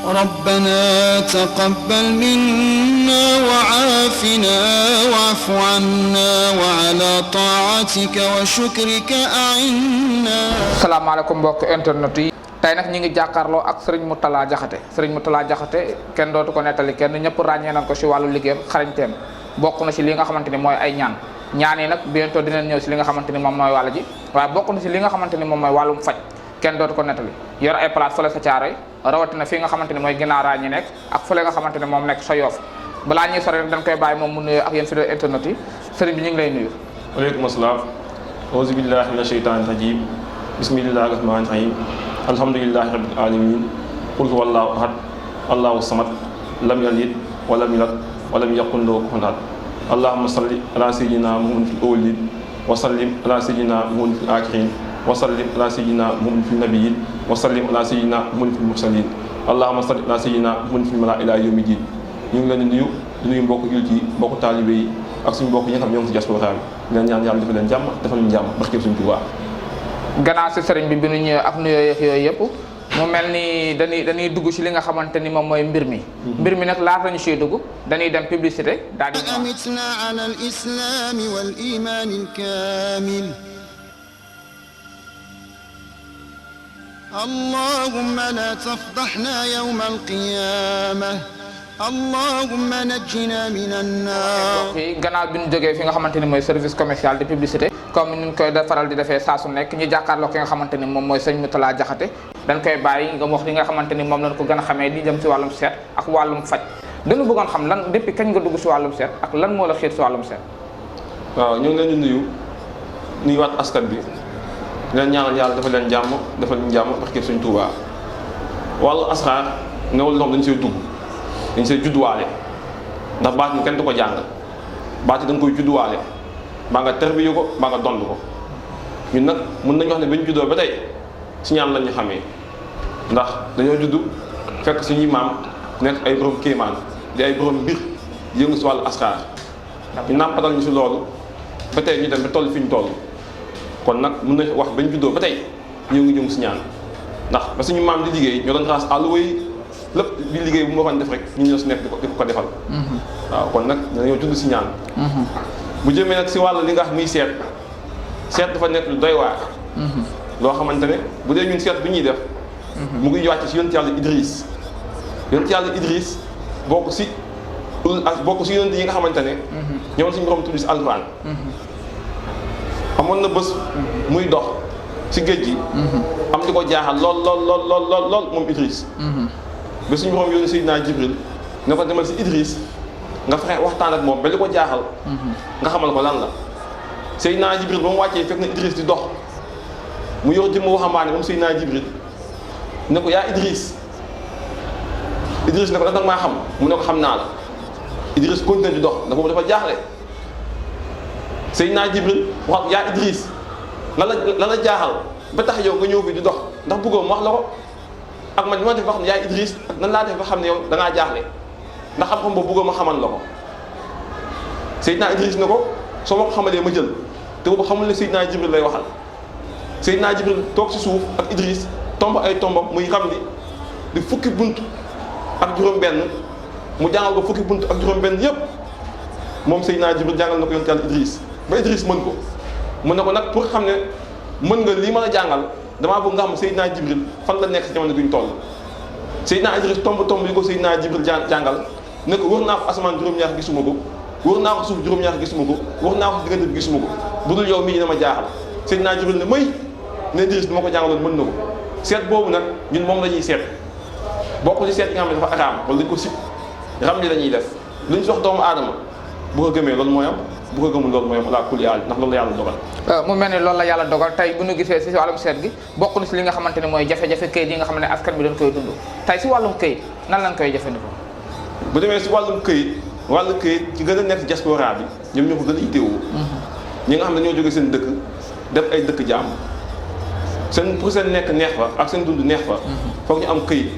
ربنا تقبل منا وعافنا واعف عنا وعلى طاعتك وشكرك أعنا. salaamaaleykum mbokk internet yi. tey nag ñi ngi jàkkaarloo ak Serigne Mourtalla Diakhaté Serigne Mourtalla Diakhaté kenn dootu ko nettali kenn ñëpp ràññee nañ ko si wàllu liggéeyam xarañteem bokk na si li nga xamante ni mooy ay ñaan yi nag bientôt dinañ ñëw si li nga xamante ni moom mooy wàll ji waaye bokk na si li nga xamante ni moom mooy wàllum faj kenn dootu ko nettali yor ay place fële sa Caaroy rawatina fii nga xamante ni mooy ginnaaw raa ñi nekk ak fële nga xamante ni moom nekk sa Yoof balaa ñuy sore rek dañ koy bàyyi moom mu nuyoo ak yéen fidèles internet yi sëriñ bi ñu ngi lay nuyu. waaleykum asalaam auzu billahi mina sheytaani rajim bismillahi rahmaani rahim alhamdulillahi rabbil alamin qul huwallahu ahad allahu samad lam yalid walam yulad walam yakun lahu kufuwan ahad allahumma salli ala sayyidina muhammadin fil awwalin wa sallim ala sayyidina muhammadin fil akhirin wa sallim ala sayyidina muhammadin fil nabiyyin wa sallim ala sayyidina muhammadin fil mursalin allahumma salli ala sayyidina muhammadin fil malaa ila yawmi din ñu ngi leen di nuyu mbokk jullit yi mbokk taalibe yi ak suñu mbokk yi nga xam ñoo ngi si diaspora bi leen ñaan yàlla defal leen jàmm defal ñu jàmm barke suñu Tuubaa. gannaaw si sëriñ bi bi nu ñëwee ak nuyoo yeeg yooyu yëpp mu mel ni dañuy dugg si li nga xamante ni moom mooy mbir mi nag laata ñu siy dugg dañuy dem publicité daal di أمتنا على الإسلام والإيمان الكامل اللهم لا تفضحنا يوم القيامة اللهم نجنا من النار. fii gannaaw bi ñu jógee fi nga xamante ni mooy service commercial de publicité comme ni ñu koy faral di defee saa su nekk ñu jàkkaarloo ki nga xamante ni moom mooy sëñ Mourtalla Diakhaté dañ koy bàyyi nga wax li nga xamante ni moom lañ ko gën a xamee di jëm si wàllum seet ak wàllum faj dañu bëggoon xam lan depuis kañ nga dugg si wàllum seet ak lan moo la xiir si wàllum seet. waaw ñu ngi leen di nuyuwaat askan bi leen ñaanal yàlla dafa leen jàmm dafa leen jàmm barke suñu Tuubaa wàllu asraar newul loolu dañ see dugg dañ see judduwaale ndax baat mi kenn du ko jàng baat yi da nga koy judduwaale baa nga terbiyu ko baa nga dond ko ñun nag mën nañu wax ne ba ñu juddoo ba tey si ñaan lañ ñu xamee ndax dañoo juddu fekk suñuy maam nekk ay borom kéemaan di ay borom mbir yëngu si wàllu asraar ñu nàmpatal ñu si loolu ba tey ñu dem ba toll fi ñu toll kon nag mën nañu wax ba ñu juddoo ba tey ñoo ngi jëm si ñaan ndax ba suñu maam di liggéey ñoo doon raas àlluwa yi lépp bi liggéey bu ma waxoon def rek ñu ñoo si nekk di ko defal waaw kon nag dañoo judd si ñaan bu jëmee nag si wàll li nga xam muy seet dafa nekk lu doy waar loo xamante ne bu dee ñun seet bi ñuy def mu ngi wàcc si yonent yàlla Idris bokk si yonent yi nga xamante ne ñoom suñu borom tudd si alxuraan amoon na bés muy dox si géej gi am di ko jaaxal lool moom Idris ba suñu borom yónni Seydina Jibril ne ko demal si Idris nga fexe waxtaan ak moom ba li ko jaaxal nga xamal ko lan la Seydina Jibril ba mu wàccee fekk na Idris di dox mu yor jëmm waxambaane moom Seydina Jibril ne ko yaa Idris ne ko danga maa xam mu ne ko xam naa la Idris continué di dox ndax boobu dafa jaaxle Seydina Jibril wax yaa Idris la jaaxal ba tax yow nga ñëw fi di dox ndax bëggoo mu wax la ko ak man bi ma def ba xam ne yaa Idris nan laa def ba xam ne yow dangaa jaaxle ndax xam-xam boobu bëggoo ma xamal la ko Seydina Idris ne ko soo ma ko xamalee ma jël te boobu xamul ne Seydina Jibril lay waxal Seydina Jibril toog si suuf ak Idris tomb ay tombam muy xam di fukki bunt ak juróom-benn mu jàngal ko fukki bunt ak juróom-benn yépp moom Seydina Jibril jàngal na ko yonent yàlla Idris ba Idris mën ko mu ne ko nag pour xam ne mën nga lii mën a jàngal damaa bëgg nga xam Seydina Jibril fan la nekk si jamono bi ñu toll Seydina Idris tomb yi ko Seydina Jibril jàngal ne ko wër naa ko asamaan juróom-ñaar gisuma ko wër naa ko suuf juróom-ñaar gisuma ko wër naa ko diggante bi gisuma ko bu dul yow mii dina ma jaaxal Seydina Jibril ne may ne Idris dama ko jàngaloon mën na ko seet boobu nag ñun moom la ñuy seet bokk ci seet yi nga xam ne dafa araam wala dañ ko sib ram li la ñuy def lu ñu sox doomu aadama bu ko gëmee loolu mooy am bu ko gëmul loolu mooy am ala kulli haal ndax loolu la yàlla dogal mu mel ni loolu la yàlla dogal tey bu ñu gisee si wàllum seet gi bokk na si li nga xamante ne mooy jafe-jafe këyit yi nga xam ne askan bi dañ koy dund tey si wàllum këyit nan lañ koy jëfandikoo bu demee si wàllum këyit ci gën a nekk diaspora bi ñoom ñoo ko gën a itteewoo ñi nga xam ne dañoo jóge seen dëkk def ay dëkk jaam pour seen nekk neex fa ak seen dund neex fa foog ñu am këyit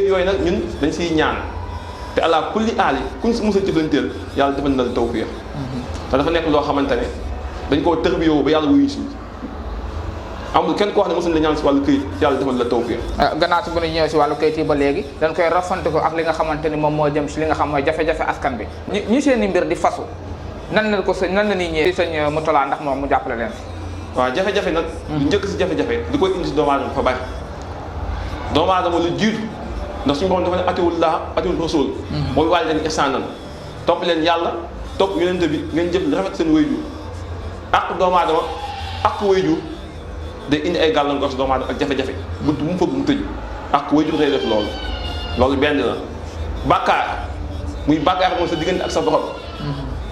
yooyu nag ñun dañ siy ñaan te ala kulli aali kuñ si mos a jëflanteel yàlla defal na la tawfiix te dafa nekk loo xamante ne dañ koo tërbiyoo ba yàlla wuyu si amul kenn koo xam ne mosuñ la ñaan si wàllu këyit yàlla defal la tawfiq. gannaaw si bu ñu ñëwee si wàllu këyit yi ba léegi dañ koy rafante ko ak li nga xamante ni moom moo jëm si li nga xam mooy jafe-jafe askan bi ñi seen i mbir di fasu nan la ñuy ñëwee sëñ Moutalla ndax moom mu jàppale leen waaw jafe-jafe nag lu njëkk si jafe-jafe li koy indi si doomu aadama dafa bari doomu aadama lu jiitu ndax suñu borom dafa ne atiwul laa atiwul rasul mooy wàll leen ihsaanan topp leen yàlla topp yonente bi ngeen jëf li rafet seen wayjur ak doomu aadama ak wayjur day indi ay gàllankoor si doomu aadama ak jafe-jafe bunt mu fëgg mu tëju ak wayjur day def loolu benn la bàkkaar muy bàkkaar moom sa diggante ak sa borom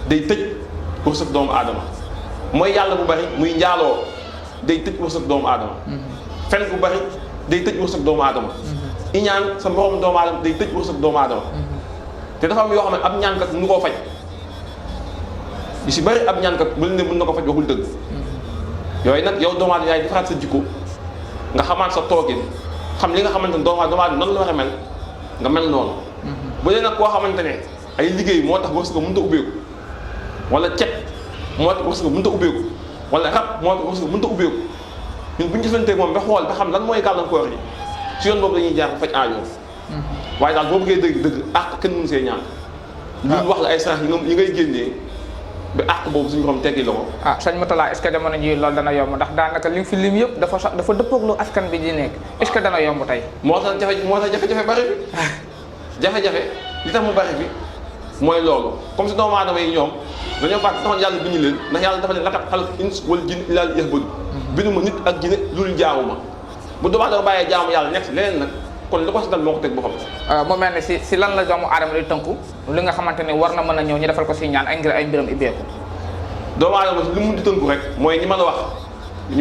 day tëj wërsëg doomu aadama mooy yàlla bu bari muy njaaloo day tëj wërsëg doomu aadama fen bu bari day tëj wërsëg doomu aadama iñaan sa morom doomu aadama day tëj wërsëg doomu aadama te dafa am yoo xam ne ab ñaankat mënu koo faj yu si bari ab ñaankat bu leen ne mën na ko faj waxul dëgg yooyu nag yow doomu aadama yaay defaraat sa jikko nga xamaat sa toogin xam li nga xamante ne doomu aadama noonu la war a mel nga mel noonu bu dee nag koo xamante ne ay liggéey moo tax wërsëg mënut a ubbeeku wala cet moo tax wërsëg mënut a ubbeeku wala rab moo tax wërsëg mënut a ubbeeku ñun bu ñu jëflantee moom ba xool ba xam lan mooy gàllankoor yi si yoon boobu dañuy jaar faj aajo waaye daal boo bëggee dëgg àq kenn mënu see ñaan ñun wax la ay sens yi ngay génnee ba àq boobu suñu xam teggi la ko sëñ Moutalla est-ce que jamono ji loolu dana yomb ndax daanaka li fi lim yëpp dafa dëppoog lu askan bi di nekk est-ce que dana yomb tey moo tax jafe-jafe bari fi jafe-jafe li tax mu bari fi mooy loolu comme si doomu aadama yi ñoom dañoo fàtte taxoon yàlla biñu leen ndax yàlla dafa ne laqad xalaqnal insa wal jinna illaa liya'buduun bindu ma nit ak jinne loolu jaamu ma bu doomu aadama bàyyee jaamu yàlla nekk si leneen nag kon li ko si dal moo ko teg boppam mu mel ne si lan la doomu aadama di tënku li nga xamante ne war na mën a ñëw ñu defal ko si ñaan ay ngir ay mbiram ibbeeku doomu aadama li mu di tënku rek mooy ñi ma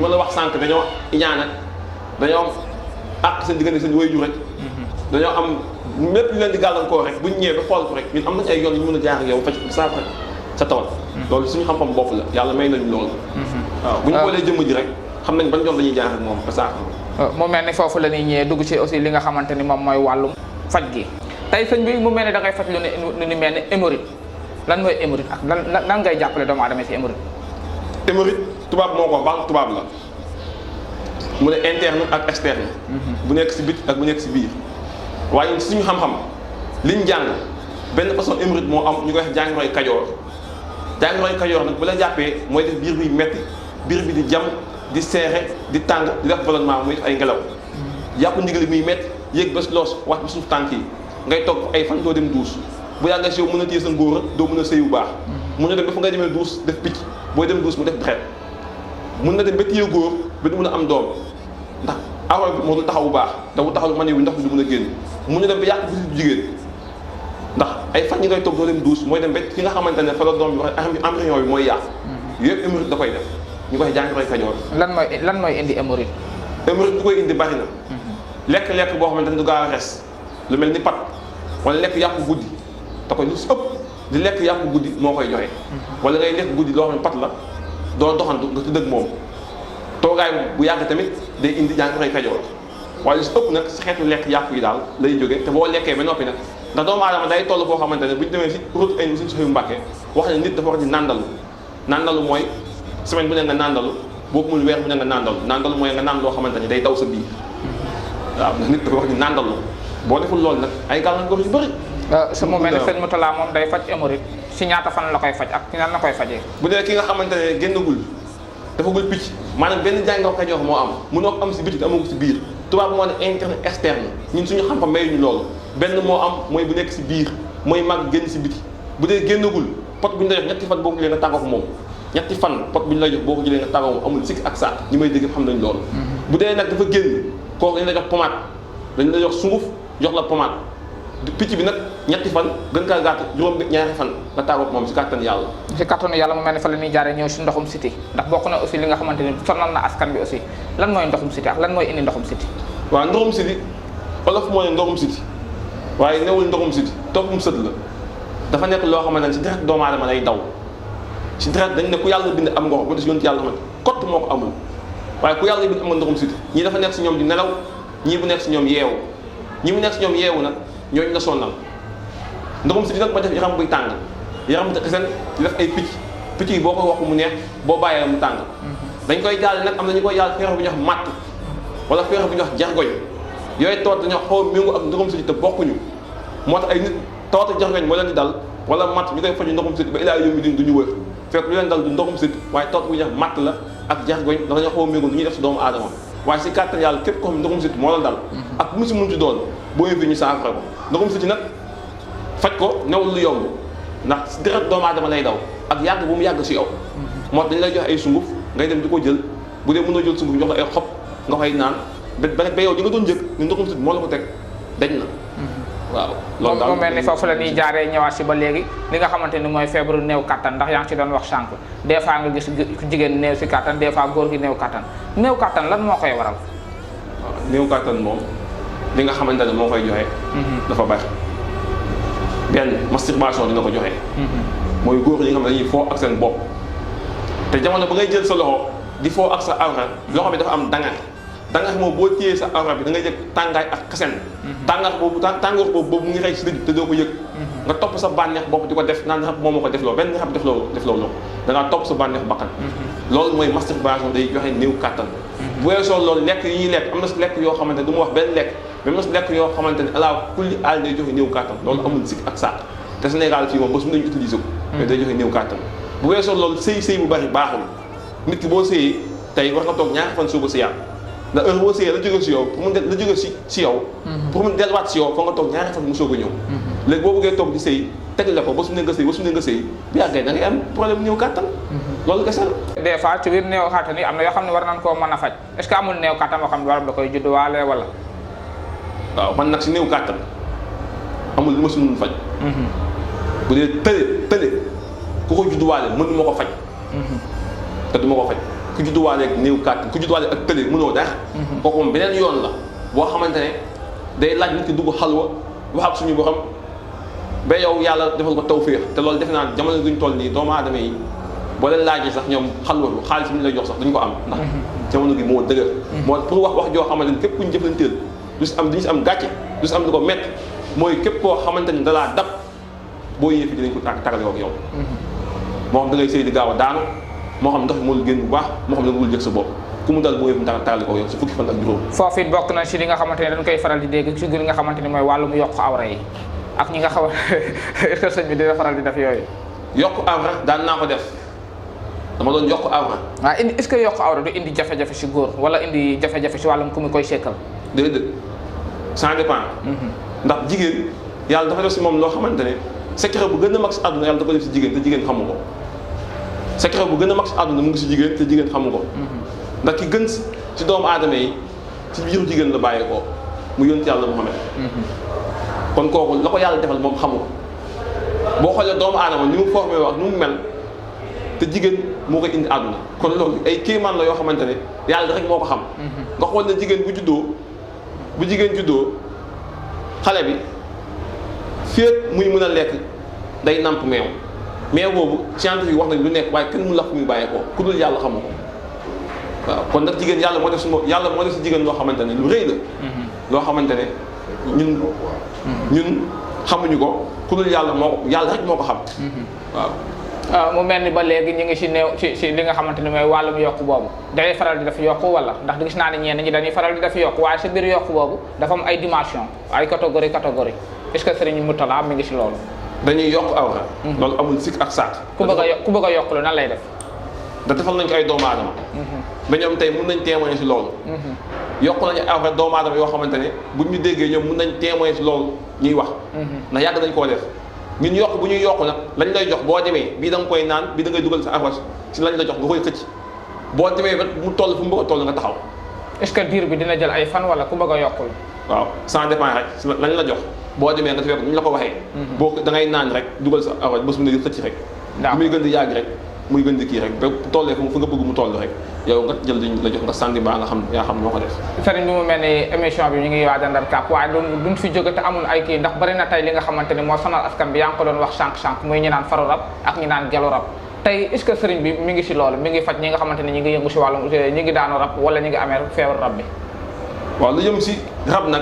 la wax sànq dañoo iñaan dañoo am àq seen diggante seen waajur rek dañoo am lépp lu leen di gàllankoor rek buñ ñëwee ba xool ko rek ñun am nañ ay yoon yu mën a jaar ak yow faj saafara sa tawal loolu suñu xam-xam bopp la yàlla may nañu loolu waaw bu ñu boolee jëmm ji rek xam nañ ban yoon la ñuy jaar ak moom ba saafara mu mel ni foofu la ñuy ñëwee dugg ci aussi li nga xamante ni moom mooy wàllum faj gi tey sëñ bi mu mel ni da ngay faj lu ni mel ni hémorroïde lan mooy hémorroïde ak lan ngay jàppale doomu aadama si hémorroïde hémorroïde tubaab moo ko wax baax tubaab la mu ne interne ak externe bu nekk si bit ak bu nekk si biir waaye suñu xam-xam liñ jàng benn façon hémorroïde moo am ñu koy wax jàngoroy kajoor nag bu la jàppee mooy def biir biy metti biir bi di jam di seere di tàng di def ballonnement muy def ay ngelaw yàpp ndigali muy metti yéeg bés loos wax bi suuf tànk yi ngay toog ay fan doo dem duus bu yàggee si yow mën a téye sa ngóora doo mën a sëy bu baax mun na dem ba fa ngay demee duus def picc booy dem duus mu def deret mun na dem ba téye góor ba du mën a am doom ndax awra bi moo dul taxaw bu baax da bu taxaw lu man wi ndox bi du mën a génn mun na dem ba yàq bisu jigéen ndax ay fan ñi ngay toog doo dem duus mooy dem ba ki nga xamante ne fa la doom bi wax embryon bi mooy yàq yëpp hémorroïde da koy def ñu koy jàngoroy kajoor lan mooy indi hémorroïde du koy indi bari na lekk boo xamante ne du gaaw a res lu mel ni pat wala lekk yàpp guddi da koy lu si ëpp di lekk yàpp guddi moo koy joxe wala ngay lekk guddi loo xam ne pat la doo doxantu nga tudd ak moom toogaay bu yàgg tamit day indi jàngoroy kajoor waaye lu si ëpp nag si xeetu lekk yàpp yi daal lay jóge te boo lekkee ba noppi nag ndax doomu aadama day toll foo xamante ne bu ñu demee si route ay suñu soxyu Mbàkke wax ne nit dafa war di nàndalu mooy semaine bu ne nga nàndalu boo ko mul weer bu ne nga nàndalu mooy nga naan loo xamante ne day daw sa biir waaw ndax nit dafa wax di nàndalu boo deful loolu nag ay gàllankoor yu bëri su mu mel ni sëñ Moutalla moom day faj hémorroïde si ñaata fan la koy faj ak nan la koy fajee bu dee ki nga xamante ne génnagul dafagul picc maanaam benn jàngoro kajoor moo am mënoo ko am si biti te amoo ko si biir tubaab moo ne interne externe ñun suñu xam-xam mayuñu loolu benn moo am mooy bu nekk si biir mooy màgg génn si biti bu dee génnagul pot bu ñu la jox ñetti fan boo ko jëlee nga tàggoo ko moom ñetti fan pot bu ñu la jox boo ko jëlee nga tàggoo moom amul sikk ak saak ñi may dégg xam nañ loolu bu dee nag dafa génn kooku dañ la jox pommade dañ la jox sunguf jox la pommade picc bi nag ñetti fan gën kaa gàtt juróom-ñaari fan nga tàggoo ko moom si kàttan yàlla si kàttanu yàlla mu mel ni fa la ñuy jaaree ñëw si ndoxum siti ndax bokk na aussi li nga xamante ni sonal na askan bi aussi lan mooy ndoxum siti ak lan mooy indi ndoxum siti waaw ndoxum siti olof moo ne ndoxum siti waaye newul ndoxum siti toppum sët la dafa nekk loo xamante ne si deret doomu aadama lay daw si deret dañ ne ku yàlla bind am nga ko ba des yonent yàlla xamante kott moo ko amul waaye ku yàlla bind am nga ndoxum siti ñii dafa nekk si ñoom di nelaw ñii bu nekk si ñoom yeewu ñi mu nekk si ñoom yeewu nag ñooñu la sonnal ndoxum siti nag ma def yaram buy tàng yaram bu xesen di def ay picc yi boo ko wax mu neex boo bàyyee mu tàng dañ koy jaale nag am na ñu koy jaal feebar bu ñuy wax matt wala feebar bu ñuy wax jargoñ yooyu tawat dañoo xaw a méngoo ak ndoxum siti te bokkuñu moo tax ay nit tawatu jargoñ moo leen di dal wala matt ñu koy faju ndoxum siti ba ilaa yóbbu du ñu wër fekk lu leen dal du ndoxum siti waaye tawat bu ñuy wax matt la ak jargoñ dañoo xaw a méngoo lu ñuy def si doomu aadama waaye si kàttan yàlla képp ko xam ndoxum siti moo la dal ak mu si mun ci doon boo yëfee ñu saafara ko ndoxum siti nag faj ko newul lu yomb ndax deret doomu aadama lay daw ak yàgg bu mu yàgg si yow moo dañ lay jox ay sunguf ngay dem di ko jël bu dee mën a jël sunguf jox la ay xob nga koy naan ba yow di nga doon njëkk ni ndoxum siti moo la ko teg dañ na waaw loolu daal mu mel ni foofu la ñuy jaaree ñëwaat si ba léegi li nga xamante ni mooy feebaru néew kattan ndax yaa ngi ci doon wax sànq des fois nga gis jigéen néew si kattan des fois góor gi néew kattan lan moo koy waral waaw néew kattan moom li nga xamante ne moo koy joxe dafa bari benn masturbation dina ko joxe mooy góor yi nga xam ne dañuy foo ak seen bopp te jamono ba ngay jël sa loxo di foo ak sa awra loxo bi dafa am dangax moom boo téyee sa awra bi da ngay yëg tàngaay ak xasen tàngax boobu tàngoor boobu mu ngi rey si dëj te doo ko yëg nga topp sa bànneex bopp di ko def naan rab moo ma ko defloo benn rab defloo la da ngaa topp sa bànneex bakkan loolu mooy masturbation day joxe néew kàttan bu weesoo loolu lekk yi ñuy lekk am na si lekk yoo xamante ne du ma wax benn lekk mais am na si lekk yoo xamante ne ala kulli aal day joxe néew kàttan loolu amul sikk ak sàq te Sénégal fii moom ba su nañu utiliser ko mais day joxe néew kàttan bu weesoo loolu sëy bu bari baaxul nit ki boo sëyee tey war nga toog ñaari fan soo ko sëyaat ndax heure boo sëyee la jóge si yow pour mu la jóge si yow pour mu delluwaat si yow fa nga toog ñaari fan mu soog a ñëw léegi boo bëggee toog di sëy teg la ko ba su ne nga sëy bu yàggee da ngay am problème néew kàttan loolu kese la des fois ci biir néew kàttan yi am na yoo xam ne war nañ koo mën a faj est-ce que amul néew kàttan boo xam ne waram da koy judduwaale wala waaw man nag si néew kàttan amul lu ma si mun faj bu dee tële ku ko judduwaale mënu ma ko faj te du ma ko faj ku judduwaale ak néew kàttan ku judduwaale ak tële mënoo dara kooku moom beneen yoon la boo xamante ne day laaj nit ki dugg xalwa wax ak suñu borom ba yow yàlla defal ko tawféex te loolu defe naa jamono duñ toll nii doomu aadama yi boo leen laajee sax ñoom xalwa xaalis bi ñu lay jox sax duñ ko am ndax jamono gi moo dëgër moo pour wax joo xamante ne képp kuñ jëflanteel du si am duñu si am gàcce du si am lu ko métti mooy képp koo xamante ni dalaa dab boo yéefi dinañ ko tagale ak yow moo xam da ngay sëy di gaaw a daanu moo xam ndox mi moo la génn bu baax moo xam da nga wul jëg sa bopp ku mu dal boo yéefi tagale ko yow si fukki fan ak juróom foofu it bokk na si li nga xamante ne dañ koy faral di dégg si li nga xamante ni mooy wàllum yokk awra yi ak ñi nga xaw a sëñ bi dina faral di def yooyu yokk awra daan naa ko def dama doon yokk awra waaw indi est-ce que yokk awra du indi jafe-jafe si góor wala indi jafe-jafe si wàllum ku mu koy sekkal déedéet ça dépend ndax jigéen yàlla dafa def si moom loo xamante ne secret bu gën a mag si àdduna yàlla da ko def si jigéen te jigéen xamu ko secret bu gën a mag si àdduna mu ngi si jigéen te jigéen xamu ko ndax ki gën si doomu aadama yi si biiru jigéen la bàyyeekoo mu yónni yàlla Muhammad kon kooku la ko yàlla defal moom xamu ko boo xoolee doomu aadama ni mu formé wax ni mu mel te jigéen moo koy indi àdduna kon loolu ay kéemaan la yoo xamante ne yàlla rek moo ko xam nga xool ne jigéen bu jigéen juddoo xale bi féet muy mën a lekk day namp meew boobu scientifique wax nañ lu nekk waaye kenn mu la fu muy bàyyeekoo ku dul yàlla xamu ko waaw kon nag jigéen yàlla moo def si jigéen loo xamante ne lu rëy la loo xamante ne ñun xamuñu ko ku dul yàlla rek moo ko xam waaw mu mel ni ba léegi ñu ngi si néew si li nga xamante ni mooy wàllum yokku boobu day faral di def yokku wala ndax gis naa ne ñenn ñi dañuy faral di def yokku waaye si biir yokku boobu dafa am ay dimension ay catégorie est-ce que Serigne Moutalla mi ngi si loolu dañuy yokk awra loolu amul sikk ak saak ku bëgg a yokk lu nan lay def da defal nañ ko ay doomu aadama ba ñoom tey mun nañ témoigner si loolu yokk nañu awra doomu aadama yoo xamante ne buñ ñu déggee ñoom mun nañ témoigner si loolu ñuy wax ndax yàgg nañ koo def ñun yokk bu ñuy yokk nag lañ lay jox boo demee bii da nga koy naan bii da ngay dugal sa awra si lañ la jox nga koy xëcc boo demee ba mu toll fu mu bëgg a toll nga taxaw est-ce que diir bi dina jël ay fan wala ku bëgg a yokkul waaw ça dépend rek si lañ la jox boo demee nga fekk ñu la ko waxee boo da ngay naan rek dugal sa awra bés mu ne xëcc rek muy gën di yàgg rek muy gën di kii rek ba tollee fu nga bëgg mu toll rek yow nga jël la jox nga sànni baa nga xam yaa xam moo ko def sëriñ bi mu mel ni émission bi ñu ngi waaj a ndar kàpp waaye duñ fi jóge te amul ay kii ndax bari na tey li nga xamante ni moo sonal askan bi yaa ngi ko doon wax sànq muy ñi naan faru rab ak ñi naan gelu rab tey est-ce que sëriñ bi mi ngi si loolu mi ngi faj ñi nga xamante ni ñi ngi yëngu si wàllum ñi ngi daanu rab wala ñi ngi amee feebar rab bi waaw lu jëm si rab nag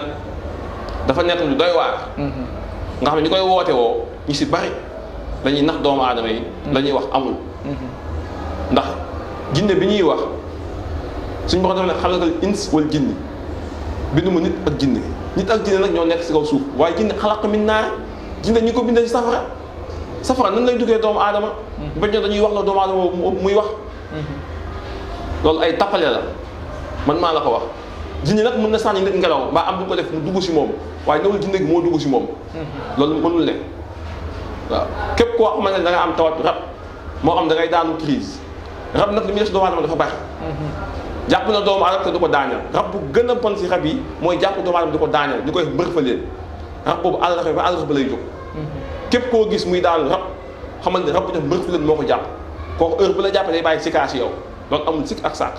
dafa nekk lu doy waar nga xam ne ñu koy woote woo ñu si bari dañuy nax doomu aadama yi la ñuy wax amul ndax jinne bi ñuy wax suñu borom dafa ne xalaqal ins wal jinni bindu ma nit ak jinne nit ak jinne nag ñoo nekk si kaw suuf waaye jinne xalaq min naar jinne ñi ko bindee si safara nan lay duggee doomu aadama bañ ñoo dañuy wax la doomu aadama muy wax loolu ay tappale la man maa la ko wax jinne nag mën na sànni nit ngelaw mbaa am du ko def mu dugg si moom waaye newul jinne gi moo dugg si moom loolu mënul ne waaw képp koo xamante ne da nga am tawat rab moo xam da ngay daanu crise rab nag li muy def si doomu aadama dafa baax jàpp na doomu aadama te du ko daaneel rab bu gën a bon si rab yi mooy jàpp doomu aadama di ko daaneel ñu koy mbërfaleen rab boobu àllaxe ba àllaxe ba lay jóg képp koo gis muy daanu rab xamal ne rab bu def mbërfaleen moo ko jàpp kooku heure bu la jàppee day bàyyi sikaas yow loolu amul sikk ak sàkk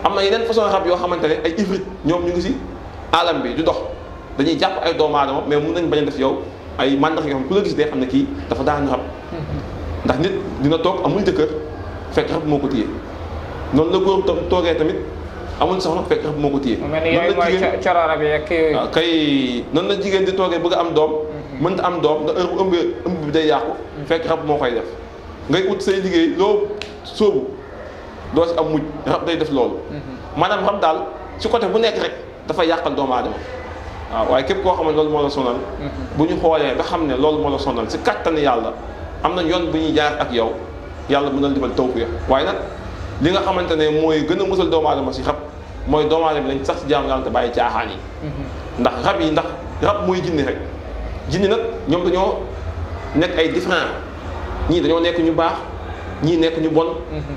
am na yeneen façon rab yoo xamante ne ay ifrit ñoom ñu ngi si alam bi du dox dañuy jàpp ay doomu aadama mais mun nañ bañ a def yow ay mandax yoo xam ku la gis dee xam ne kii dafa daanu rab ndax nit dina toog amul jëkkër fekk rab moo ko téye noonu la góor toogee tamit amul soxna fekk rab moo ko téye noonu la jigéen waaw kay noonu la jigéen di toogee bëgg a am doom mënta am doom nga heure bu ëmb bi day yàqu fekk rab moo koy def ngay ut say liggéey loo sóobu doo si am mujj rab day def loolu maanaam rab daal si côté bu nekk rek dafa yàqal doomu aadama waaw waaye képp koo xam ne loolu moo la sonal bu ñu xoolee ba xam ne loolu moo la sonal si kattan yàlla am na yoon bu ñuy jaar ak yow yàlla mën na defal tawfiq waaye nag li nga xamante ne mooy gën a musal doomu aadama si rab mooy doomu aadama lañ sax si jaamu yàlla te bàyyi caaxaan yi ndax rab mooy jinni rek jinni nag ñoom dañoo nekk ay différent ñii dañoo nekk ñu baax ñii nekk ñu bon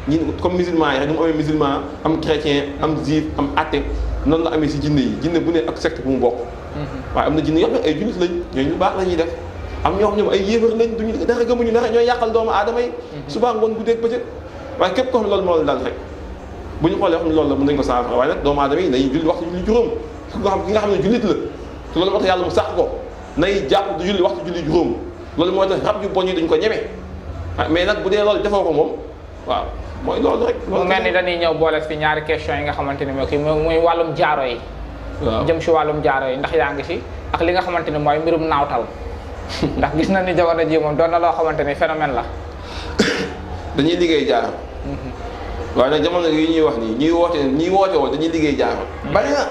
ñii comme musulman yi rek ni mu amee musulman am chrétien am juif am athée noonu la amee si jinne yi jinne bu ne ak secte bu mu bokk waaye am na jinne yoo xam ne ay jullit lañ ñooñu lu baax la ñuy def am ñoo xam ne ay yéefar lañ duñu dara gëmuñu dara ñooy yàqal doomu aadama yi suba ngoon guddeeg bëccëg waaye képp koo xam ne loolu moo la dal rek bu ñu xoolee xam ne loolu la mën nañ ko saafara waaye nag doomu aadama yi nañuy julli waxtu julli juróom ki nga xam ne jullit la te loolu moo tax yàlla mu sax ko nay jàpp du julli waxtu julli juróom loolu moo tax rab yu bon yi dañ ko ñeme mais nag bu dee loolu defoo ko moom waaw mooy loolu rek mu mel ni dañuy ñëw boole fi ñaari question yi nga xamante ni moo kii muy wàllum jaaro yi jëm si wàllum jaaro yi ndax yaa ngi si ak li nga xamante ni mooy mbirum naawtal ndax gis na ni jamono ji moom doon na loo xamante ni phénomène la dañuy liggéey jaaro waaye nag jamono yi ñuy wax nii ñuy woote woo dañuy liggéey jaaro bari na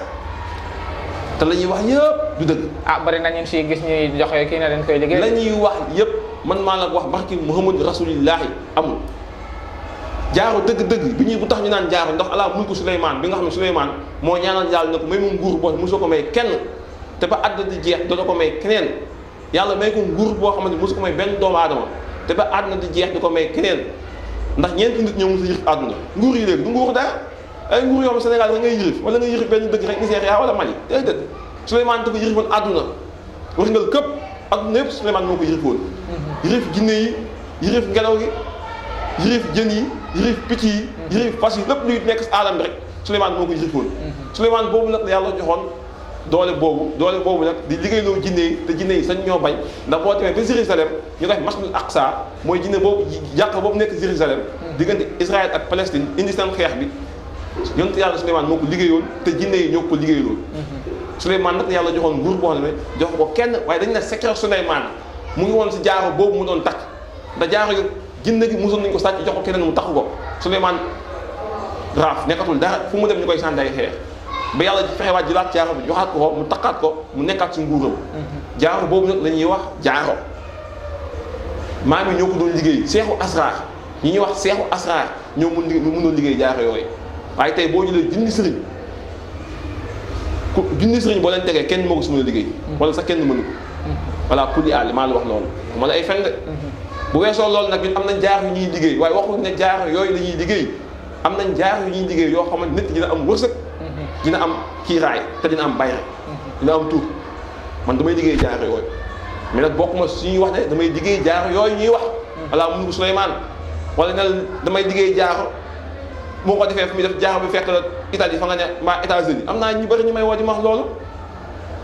te la ñuy wax yëpp du dëgg bari na ñun si gis ñuy joxe kii ne dañ koy liggéey la ñuy wax yëpp man maa la wax barki Muhammad rasulillahi amul jaaro dëgg-dëgg bi ñuy bu tax ñu naan jaaro ndax ala mulku Souleymane bi nga xam ne Souleymane moo ñaanal yàlla ne ko may moom nguur boo mosoo ko may kenn te ba àdduna di jeex doo ko may keneen yàlla may ko nguur boo xamante mosu ko may benn doomu aadama te ba àdduna di jeex di ko may keneen ndax ñeenti nit ñoo mos a yërif àdduna nguur yi léegi du nguur dara ay nguur yoo xam Sénégal da ngay yërif wala nga yërif benn dëkk rek Nigéria wala Mali déedéet Souleymane dafa yërifoon àdduna wax ngal këpp àdduna yëpp Souleymane moo ko yërifoon yërif jinne yi yërif ngelaw gi yërif jën yi yërif picc yi yërif fas yi lépp luy nekk si alam bi rek Souleymane moo ko yërifoon Souleymane boobu nag la yàlla joxoon doole boobu nag di liggéeyloo jinne yi te jinne yi sañ ñoo bañ ndax boo demee ba Jérusalem ñu def masjidul Aqsa mooy jinne boobu jàkka boobu nekk Jérusalem diggante Israël ak Palestine indi seen xeex bi yonent yàlla Souleymane moo ko liggéeyoon te jinne yi ñoo ko liggéeyloon Souleymane nag yàlla joxoon nguur boo xam ne jox ko kenn waaye dañu ne secret Souleymane mu ngi woon si jaaro boobu mu doon takk da jaaro yi jinne gi mosoon nañu ko sàcc jox ko keneen mu takk ko Souleymane raaf nekkatul dara fu mu dem ñu koy sànni ay xeex ba yàlla fexewaat jëlaat jaaro bi joxaat ko mu takkaat ko mu nekkaat si nguuram jaaro boobu nag la ñuy wax jaaro maam yi ñoo ko doon liggéey seexu asraar ñi ñuy wax seexu asraar ñoo mënoon liggéey jaaro yooyu waaye tey boo jëlee junni sëriñ boo leen tegee kenn moo ko su mën a liggéey wala sax kenn mënu ko voilà kulli àll maa la wax loolu ma la ay fen de bu weesoo loolu nag ñun am nañ jaar yu ñuy liggéey waaye waxuñ ne jaar yooyu la ñuy liggéey am nañ jaar yu ñuy liggéey yoo xamante nit dina am wërsëg dina am kiiraay te dina am bayre dina am tuur man damay liggéey jaar yooyu mais nag bokkuma suñuy wax ne damay liggéey jaar yooyu ñuy wax voilà mu Souleymane wala ne damay liggéey jaar moo ko defee fu muy def jaar bi fekk la Italie fa nga ne mbaa États-Unis am naa ñu bëri ñu may woo di ma wax loolu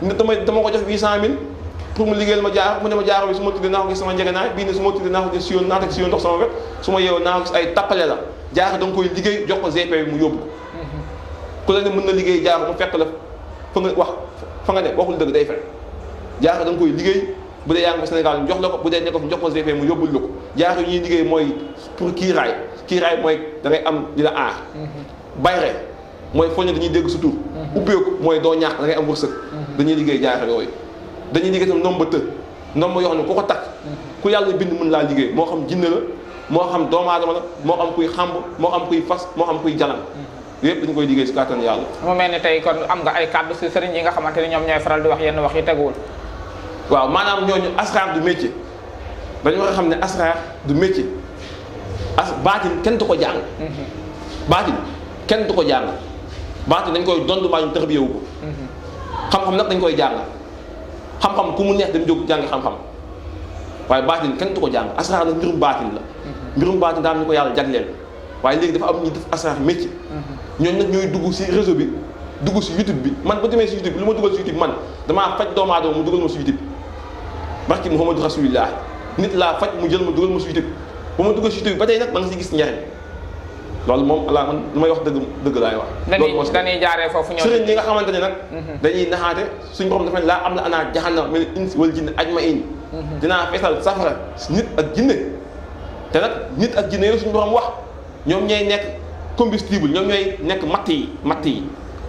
ne dama ko jox 800000 pour mu liggéeyal ma jaar mu ne ma jaar bi su ma tuddee naa ko gis sama njëgënaay bii ne su ma tuddee naa ko gis si yoon naa ko si yoon ndox sama wet su ma yeewoo naa ko gis ay tappale la jaar da nga koy liggéey jox ko GP bi mu yóbbu ku la ne mën na liggéey jaar mu fekk la fa nga wax fa nga ne waxul dëgg day fekk jaar da nga koy liggéey bu dee yaa ngi ko Sénégal jox la ko bu dee ne ko jox ko GP mu yóbbul la ko jaar yi ñuy liggéey mooy pour kiiraay mooy da ngay am di la aar bayre mooy foog ne dañuy dégg su tur ubbeeku mooy doo ñàkk da ngay am wërsëg dañuy liggéey jaay yooyu dañuy liggéey tam ndomba të ndomba yoo xam ne ku ko takk ku yàlla bind mën laa liggéey moo xam jinne la moo xam doomu aadama la moo xam kuy xamb moo xam kuy fas moo xam kuy jalan yëpp dañu koy liggéey si kàttan yàlla. mu mel ni tey kon am nga ay kàddu si sëriñ yi nga xamante ni ñoom ñooy faral di wax yenn wax yi teguwul. waaw maanaam ñooñu asraar du métier dañu war a xam ne asraar du métier baatin kenn du ko jàng. baatin kenn du ko jàng baatin dañ koy dondu mbaa ñu tërbiyewu ko. xam-xam nag dañ koy jàng xam-xam ku mu neex dem jóg jàng xam-xam waaye baatin kenn du ko jàng asraar nag mbirum baatin la. mbirum baatin daal ñu ko yàlla jagleel. waaye léegi dafa am ñu def asraar métier ñooñu nag ñooy dugg si réseau bi dugg si YouTube bi man ba demee si YouTube bi lu ma dugal si YouTube man damaa faj doomu aadama mu dugal ma si YouTube barki Muhammadu Rasulillah nit laa faj mu jël ma dugal ma si YouTube ba ma dugal si YouTube bi ba tey nag ma nga si gis njariñ loolu moom alaa man lu may wax dëgg laay wax loolu moo dañuy jaaree foofu ñëw sëriñ ñi nga xamante ne nag dañuy naxaate suñu borom dafa ne laa am la anaa jahannama mel ins wal jinne ajmain dinaa feesal safara nit ak jinne te nag nit ak jinne yow suñu borom wax ñoom ñooy nekk combustible ñoom ñooy nekk matt yi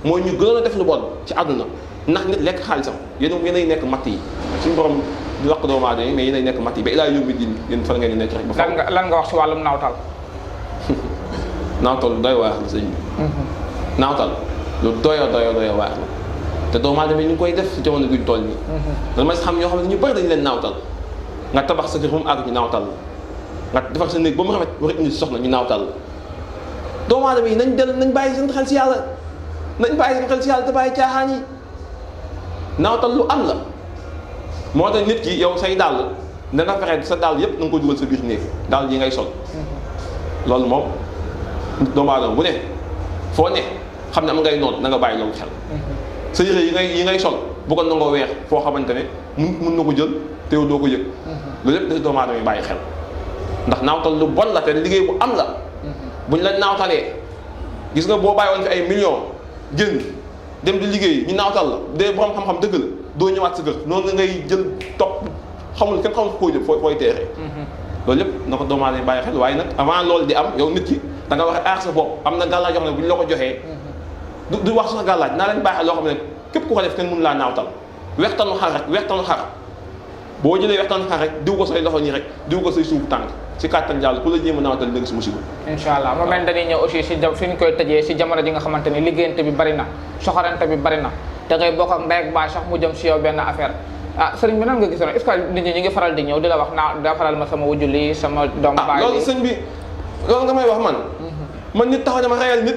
mooy ñu gënoon a def lu bon ci àdduna ndax nit lekk xaalisam yéenay nekk matt yi suñu borom di lakk doomu aadama yi mais yéenay nekk matt yi ba ilaa yawmi diin yéen fan ngeen di nekk rek ba fa lan nga wax si wàllum naawtal naawtal lu doy waar la sëñ bi naawtal lu doy waar la te doomu aadama yi ñu ngi koy def si jamono guñ toll nii dama si xam ñoo xam ne ñu bëri dañu leen naawtal nga tabax sa kër ba mu àgg ñu naawtal nga defar sa néeg ba mu rafet war a indi soxna ñu naawtal doomu aadama yi nañ bàyyi seen xel si yàlla te bàyyi caaxaan yi naawtal lu am la moo tax nit ki yow say dàll dana fexe sa dàll yépp na nga ko dugal sa biir néeg dàll yi ngay sol loolu moom doomu aadama bu ne foo ne xam ne am ngay noonu na nga bàyyi loolu xel sa yére yi ngay sol bu ko nangoo weex foo xamante ne mun na ko jël te yow doo ko yëg loolu yépp dafa doomu aadama yi bàyyi xel ndax naawtal lu bon la te liggéey bu am la buñ la naawtalee gis nga boo bàyyi woon fi ay millions génn dem di liggéey ñu naawtal la de borom xam-xam dëgg la doo ñëwaat sa kër noonu ngay jël topp kenn xamul koo jëm fooy teexee loolu lépp na ko doomu aadama bàyyi xel waaye nag avant loolu di am yow nit ki da nga wax aar sa bopp am na gàllaaj yoo xam ne bu ñu la ko joxee du wax sax gàllaaj naa leen baaxee loo xam ne képp ku ko def kenn mënu laa naawtal wextanu xar boo jëlee wextanu xar rek diw ko say loxo nii rek diw ko say suuf tànk si kàttan yàlla ku la jéem a naawtal dëgg si musiba incha allah mu mel dañuy ñëw aussi si fi ñu koy tëjee si jamono ji nga xamante ni liggéeyante bi bari na soxorante bi bari na da ngay bokk ak ndey ak baay sax mu jëm si yow benn affaire sëriñ bi nan nga gisoon est-ce que nit ñi ñu ngi faral di ñëw di la wax naa defaral ma sama wujju lii sama doom baay loolu sëñ bi loolu nga may wax man nit taxaw dama reyal nit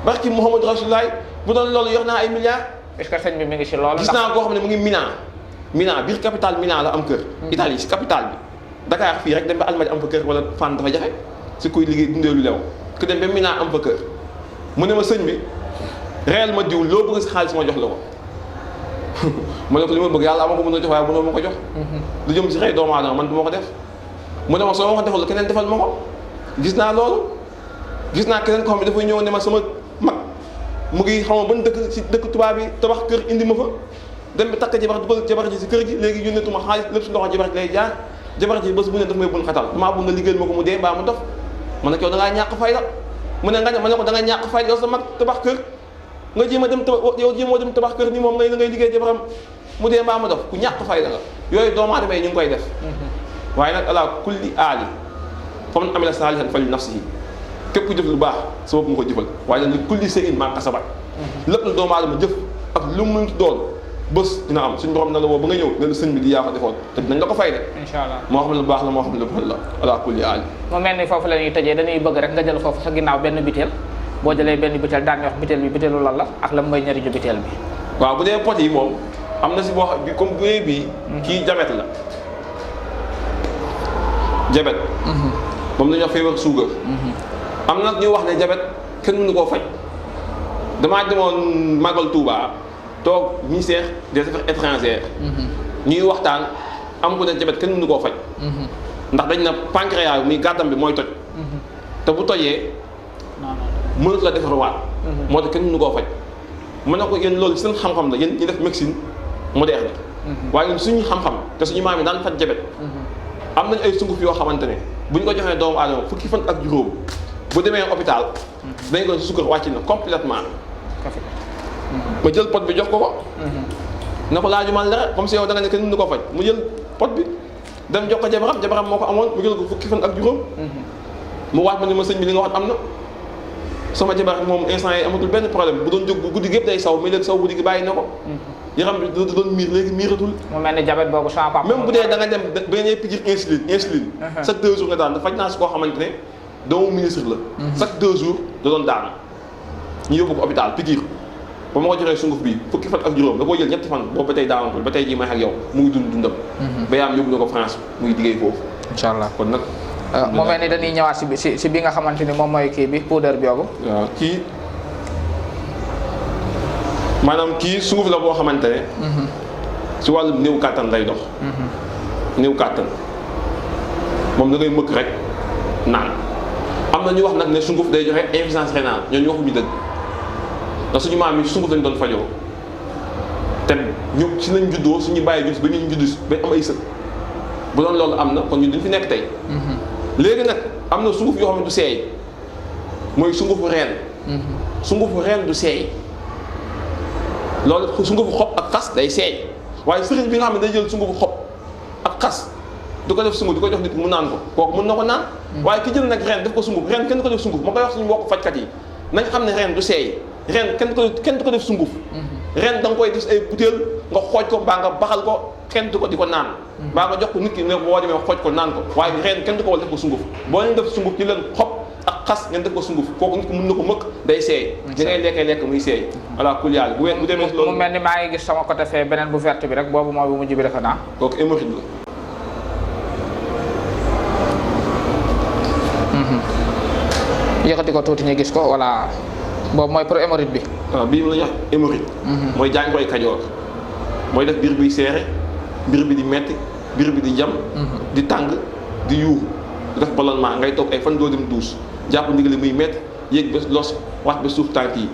barki Muhammadu Rasulullah bu doon loolu yor naa ay milliards est-ce que sëñ bi mi ngi si loolu gis naa koo xam ne mu ngi Milan biir capitale Milan la am kër Italie si capitale bi Dakar fii rek dem ba Almadies am fa kër wala Fann dafa jafe si kuy liggéey dundee lu lew ku dem ba Milan am fa kër mu ne ma sëñ bi réel ma diw loo bëgg si xaalis ma jox la ko mu ne ko li ma bëgg yàlla ama ko mën a jox waaye mënoo ma ko jox lu jëm si xëy doomu aadama man du ma ko def mu ne ma soo ma ko defal keneen defal ma ko gis naa loolu gis naa keneen ko xam ne dafay ñëw ne ma sama mag mu ngi xam ban dëkk si dëkk tubaab bi tabax kër indi ma fa dem bi takk jabar dugal jabar ji si kër gi léegi yónnetuma xaalis lépp si loxo jabar ji lay jaar jabar ji bés bu ne daf may bun xatal damaa bëgg nga liggéeyal ma ko mu dee mbaa mu dof ma ne ko yow da ngaa ñàkk fayda mu ne nga ne ma ne ko da nga ñàkk fayda yow sa mag tabax kër nga jéem a dem tabax kër ni moom ngay liggéey jabaram mu dee mbaa mu dof ku ñàkk fayda la yooyu doomu aadama yi ñu ngi koy def waaye nag ala kulli aali fa man amila saalihan fali nafsihi képp ku jëf lu baax sa bopp nga ko jëfal waaye nag li kulli shay'in maa kasabat lépp lu doomu aadama jëf ak lu mu doon bés dina am suñu borom na la woo ba nga ñëw ne la sëñ bi di yaa ko defoon te dinañ la ko fay de incha allah moo xam ne lu baax la moo xam ne lu bon la ala kulli aali mu mel ni foofu la ñuy tëjee dañuy bëgg rek nga jël foofu sa ginnaaw benn biteel boo jëlee benn biteel daan wax biteel bi biteelu lan la ak la mooy njëriñu biteel bi waaw bu dee pot yi moom am na si boo xam bi comme bu bii kii jabet la jabet moom la ñuy wax feebar suukar am na nag ñu wax ne jabet kenn mënu koo faj damaa demoon Magal Touba toog ministère des affaires étrangères ñuy waxtaan am ko ne jabet kenn mënu koo faj ndax dañ na pancréas bi muy gàddam bi mooy toj te bu tojee mënatu la defarwaat moo tax kenn mënu koo faj mën na ko yéen loolu seen xam-xam la yéen ñi def médecine moderne waaye ñun suñu xam-xam te suñu maam yi daan faj jabet am nañ ay sunguf yoo xamante ne bu ñu ko joxee doomu aadama fukki fan ak juróom bu demee hôpital dañ ko suukar wàcc na complètement ma jël pot bi jox ko ko na ko laajuma dara comme si yow da nga ne kenn mënu ko faj mu jël pot bi dem jox ko jabaram moo ko amoon mu jël ko fukki fan ak juróom mu waat ma ni ma sëñ bi li nga wax am na sama jabar moom instant yi amatul benn problème bu doon jóg bu guddi gépp day saw mais léegi saw guddi gi bàyyi na ko yaram bi da doon miir léegi miiratul mu mel ni diabète boobu sama papa même bu dee da nga dem ba ngay piqûre insuline chaque 2 jours nga daan da faj naa si koo xamante ne doomu ministre la chaque 2 jours da doon daanu ñu yóbbu ko hôpital piqûre ba ma ko joxee sunguf bi fukki fan ak juróom da koo jël ñetti fan boobu ba tey daanatul ba tey jii may ak yow mu ngi dundam ba yaam yóbbu na ko France muy liggéey foofu incha allah kon nag mu mel ni dañuy ñëwaat si bi nga xamante ni moom mooy kii bi poudre boobu waaw kii maanaam kii sunguf la boo xamante ne si wàllum néew kàttan lay dox néew kàttan moom da ngay mëkk rek naan am na ñu wax nag ne sunguf day joxe insuffisance rénale ñooñu waxuñu dëgg ndax suñu maam yi sunguf lañ doon fajoo te ñu si nañ juddoo suñu bàyyi jus ba ñu judd ba am ay sët bu doon loolu am na kon ñu duñ fi nekk tey léegi nag am na sunguf yoo xam ne du seey mooy sungufu reen sungufu reen du seey loolu sungufu xob ak xas day seey waaye sëriñ bi nga xam ne day jël sungufu xob ak xas du ko def sunguf di ko jox nit mu naan ko kooku mën na ko naan waaye ki jël nag reen def ko sunguf reen kenn du ko def sunguf ma koy wax suñu mbokk fajkat yi nañ xam ne reen du seey reen kenn du ko def sunguf reen da nga koy def ay butéel nga xooj ko mbaa nga baxal ko kenn du ko di ko naan mbaa nga jox ko nit ki ne boo demee xooj ko naan ko waaye reen kenn du ko wal def ko sunguf boo leen def sunguf ci leen xob ak xas ngeen def ko sunguf kooku nit ki mën na ko mëkk day seey di ngay lekkee lekk muy seey voilà kul yàlla bu demee loolu mu mel ni maa ngi gis sama côté fee beneen bu verte bi rek boobu mooy bu mujj bi defe naa kooku hémorroïde la yëkkati ko tuuti ñu gis ko voilà boobu mooy pour hémorroïde bi waaw bii la ñuy wax hémorroïde mooy jàngoroy kajoor mooy def biir biy seere biir bi di metti biir bi di jam di tàng di yuuxu di def ballonnement ngay toog ay fan doo dem duus jàpp ndigale muy metti yéeg ba los wax ba suuf tànk yi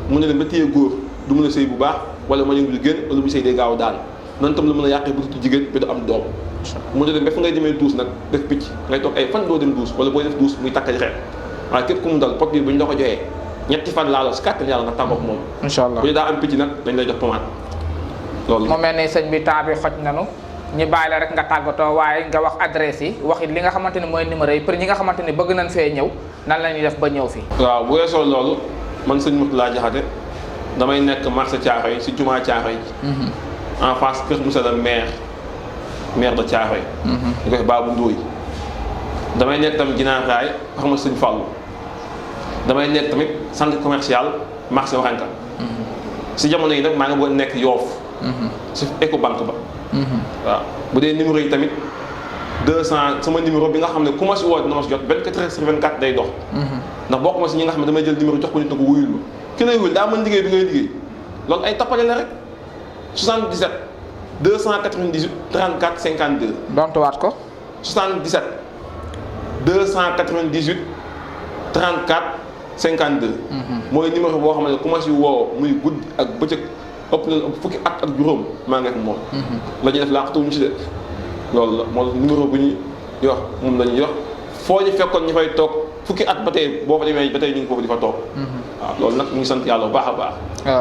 mun na dem ba téye góor du mën a sëy bu baax wala ma ñu du génn wala mu sëy day gaaw daan noonu tam la mën a yàqee bëtutu jigéen ba du am doom mun na dem ba fa ngay demee duus nag def picc ngay toog ay fan doo dem duus wala booy def duus muy takkali xeet waaye képp ku mu dal pot bi bu ñu la ko joxee ñetti fan laaloo si kàttan yàlla nga tàggoog moom incha allah bu ñu daa am picc nag dañ lay jox pommade loolu mu mel ni sëñ bi temps bi xoj nanu ñu bàyyi la rek nga tàggatoo waaye nga wax adresse yi wax it li nga xamante ni mooy numéro yi pour ñi nga xamante ni bëgg nañ fee ñëw nan la ñuy def ba ñëw fii waaw bu weesoo loolu man sëñ Mourtala Diakhaté damay nekk marché Thiaroye si jumaa Thiaroye en face kër monsieur le maire de Thiaroye ñu koy Babou Ndoye damay nekk tamit Ginaar Raay xam nga sëñ Fallou damay nekk tamit centre commercial marché Waxanka si jamono yi nag maa ngi bëgg nekk Yoof si Ecobank ba waaw bu dee numéro yi tamit 200 sama numéro bi nga xam ne ku ma si woo dina ma si jot 24 heures sur 24 day dox ndax bokk ma si ñi nga xam ne damay jël numéro jox ko nit na ko wuyul ma ki lay wuyul daa mën liggéey bi ngay liggéey loolu ay tappale la rek 77 298 34 52 dontuwaat ko 77 298 34 52 mooy numéro boo xam ne ku ma si woo muy gudd ak bëccëg ëpp na fukki at ak juróom maa ngi ak moom la ñuy def laqatuñu si de loolu la moo numéro bu ñuy wax moom la ñuy wax foo ñu fekkoon ñu fay toog fukki at ba tey boo fa demee ba tey ñu ngi foofu di fa toog waaw loolu nag ñu ngi sant yàlla bu baax a baax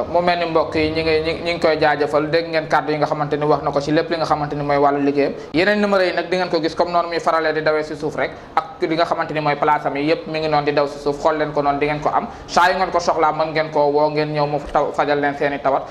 mu mel ni mbokk yi ñi ngi koy jaajëfal dégg ngeen kàddu yi nga xamante ni wax na ko ci lépp li nga xamante ni mooy wàllu liggéeyam yeneen numéro yi nag di ngeen ko gis comme noonu muy faralee di dawee si suuf rek ak li nga xamante ni mooy place am yi yëpp mi ngi noonu di daw si suuf xool leen ko noonu di ngeen ko am saa yu ngeen ko soxlaa mën ngeen koo woo ngeen ñëw mu fajal leen seeni tawat